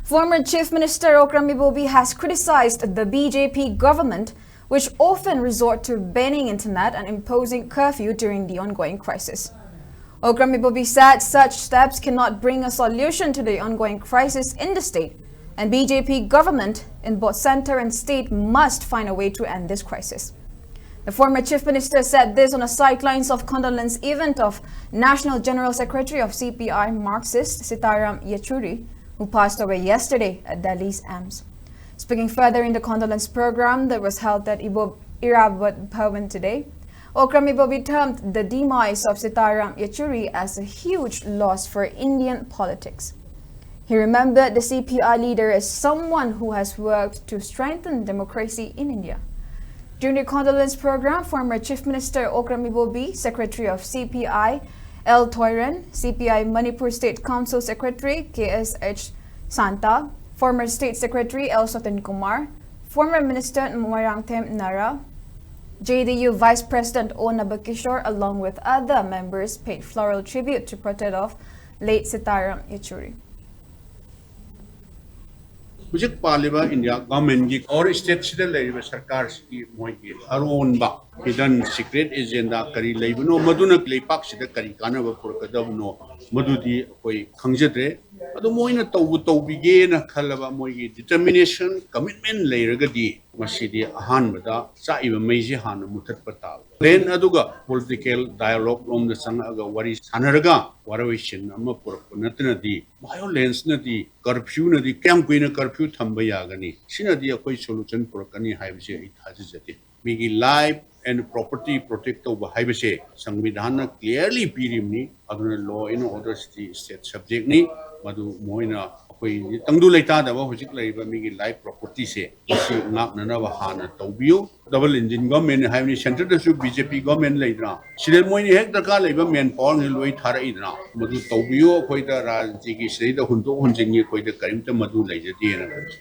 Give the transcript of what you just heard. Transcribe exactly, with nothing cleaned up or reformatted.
Former Chief Minister Okram Ibobi has criticized the B J P government, which often resort to banning internet and imposing curfew during the ongoing crisis. Okram Ibobi said such steps cannot bring a solution to the ongoing crisis in the state, and B J P government in both center and state must find a way to end this crisis. The former chief minister said this on a sidelines of condolence event of National General Secretary of C P I Marxist Sitaram Yechury, who passed away yesterday at Delhi's AIIMS. Speaking further in the condolence program that was held at Ibo Irabad Bhavan today, Okram Ibobi termed the demise of Sitaram Yechury as a huge loss for Indian politics. He remembered the C P I leader as someone who has worked to strengthen democracy in India. During the condolence program, former Chief Minister Okram Ibobi, Secretary of C P I L Thoiren, C P I Manipur State Council Secretary K S H Santa, former State Secretary L Satan Kumar, former Minister Moirangthem Nara, J D U Vice President O Nabakishore, along with other members, paid floral tribute to protect of late Sitaram Yechury. ꯍꯧꯖꯤꯛ ꯄꯥꯜꯂꯤꯕ India ꯒꯚꯔꯟꯃꯦꯟꯒꯤ or ꯁ꯭ꯇꯦꯠꯁꯤꯗ ꯂꯩꯔꯤꯕ ꯁꯔꯀꯥꯔꯁꯤꯒꯤ ꯃꯣꯏꯒꯤ ꯑꯔꯣꯟꯕ ꯍꯤꯗꯟ secret agenda ꯀꯔꯤ ꯂꯩꯕꯅꯣ, ꯃꯗꯨꯅ ꯂꯩꯄꯥꯛꯁꯤꯗ ꯀꯔꯤ ꯀꯥꯟꯅꯕ ꯄꯨꯔꯛꯀꯗꯕꯅꯣ, ꯃꯗꯨꯗꯤ ꯑꯩꯈꯣꯏ ꯈꯪꯖꯗ꯭ꯔꯦ꯫ ꯑꯗꯨ ꯃꯣꯏꯅ ꯇꯧꯕ ꯇꯧꯕꯤꯒꯦꯅ ꯈꯜꯂꯕ ꯃꯣꯏꯒꯤ ꯗꯤꯇꯔꯃꯤꯅꯦꯁꯟ, ꯀꯃꯤꯠꯃꯦꯟ ꯂꯩꯔꯒꯗꯤ ꯃꯁꯤꯗꯤ ꯑꯍꯥꯟꯕꯗ ꯆꯥꯛꯏꯕ ꯃꯩꯁꯤ ꯍꯥꯟꯅ ꯃꯨꯊꯠꯄ ꯇꯥꯕ꯫ ꯗꯦꯟ ꯑꯗꯨꯒ ꯄꯣꯂꯤꯇꯤꯀꯦꯜ ꯗꯥꯏꯂꯣꯒ ꯂꯣꯝꯗ ꯆꯪꯉꯛꯑꯒ ꯋꯥꯔꯤ ꯁꯥꯟꯅꯔꯒ ꯋꯥꯔꯣꯏꯁꯤꯟ ꯑꯃ ꯄꯨꯔꯛꯄ ꯅꯠꯇꯅꯗꯤ ꯚꯥꯏꯑꯣꯂꯦꯟꯁꯅꯗꯤ, ꯀꯔꯐ꯭ꯌꯨꯅꯗꯤ ꯀꯌꯥꯝ ꯀꯨꯏꯅ ꯀꯔꯐ꯭ꯌꯨ ꯊꯝꯕ ꯌꯥꯒꯅꯤ? ꯁꯤꯅꯗꯤ ꯑꯩꯈꯣꯏ ꯁꯣꯂꯨꯁꯟ ꯄꯨꯔꯛꯀꯅꯤ ꯍꯥꯏꯕꯁꯦ ꯑꯩ ꯊꯥꯖꯖꯗꯦ꯫ ꯃꯤꯒꯤ ꯂꯥꯏꯐ ꯑꯦꯟ ꯄ꯭ꯔꯣꯄꯔꯇꯤ ꯄ꯭ꯔꯣꯇꯦꯛ ꯇꯧꯕ ꯍꯥꯏꯕꯁꯦ ꯁꯪꯕꯤꯙꯥꯟꯅ ꯀ꯭ꯂꯤꯌꯔꯂꯤ ꯄꯤꯔꯤꯕꯅꯤ꯫ ꯑꯗꯨꯅ ꯂꯣ ꯑꯦꯟ ꯑꯣꯔꯗꯔꯁꯤꯗꯤ ꯁ꯭ꯇꯦꯠ ꯁꯕꯖꯦꯛꯅꯤ꯫ ꯃꯗꯨ ꯃꯣꯏꯅ ꯑꯩꯈꯣꯏ ꯇꯪꯗꯨ ꯂꯩꯇꯥꯗꯕ ꯍꯧꯖꯤꯛ ꯂꯩꯔꯤꯕ ꯃꯤꯒꯤ ꯂꯥꯏꯐ ꯄ꯭ꯔꯣꯄꯔꯇꯤꯁꯦ ꯃꯁꯤ ꯉꯥꯛꯅꯅꯕ ꯍꯥꯟꯅ ꯇꯧꯕꯤꯌꯨ꯫ ꯗꯕꯜ ꯏꯟꯖꯤꯟ ꯒꯚꯔꯟꯃꯦꯟꯠ ꯍꯥꯏꯕꯅꯤ, ꯁꯦꯟꯇꯔꯗꯁꯨ ꯕꯤ ꯖꯦ ꯄꯤ ꯒꯚꯔꯟꯃꯦꯟꯠ ꯂꯩꯗꯅ, ꯁꯤꯗ ꯃꯣꯏꯅ ꯍꯦꯛ ꯗꯔꯀꯥꯔ ꯂꯩꯕ ꯃꯦꯟ ꯄꯥꯋꯔꯁꯤ ꯂꯣꯏ ꯊꯥꯔꯛꯏꯗꯅ, ꯃꯗꯨ ꯇꯧꯕꯤꯌꯨ꯫ ꯑꯩꯈꯣꯏꯗ ꯔꯥꯖꯅꯤꯇꯤꯒꯤ ꯁꯤꯗꯩꯗ ꯍꯨꯟꯗꯣꯛ ꯍꯨꯟꯖꯤꯟꯒꯤ ꯑꯩꯈꯣꯏꯗ ꯀꯔꯤꯝꯇ ꯃꯗꯨ ꯂꯩꯖꯗꯦꯅ ꯈꯜꯂꯤ꯫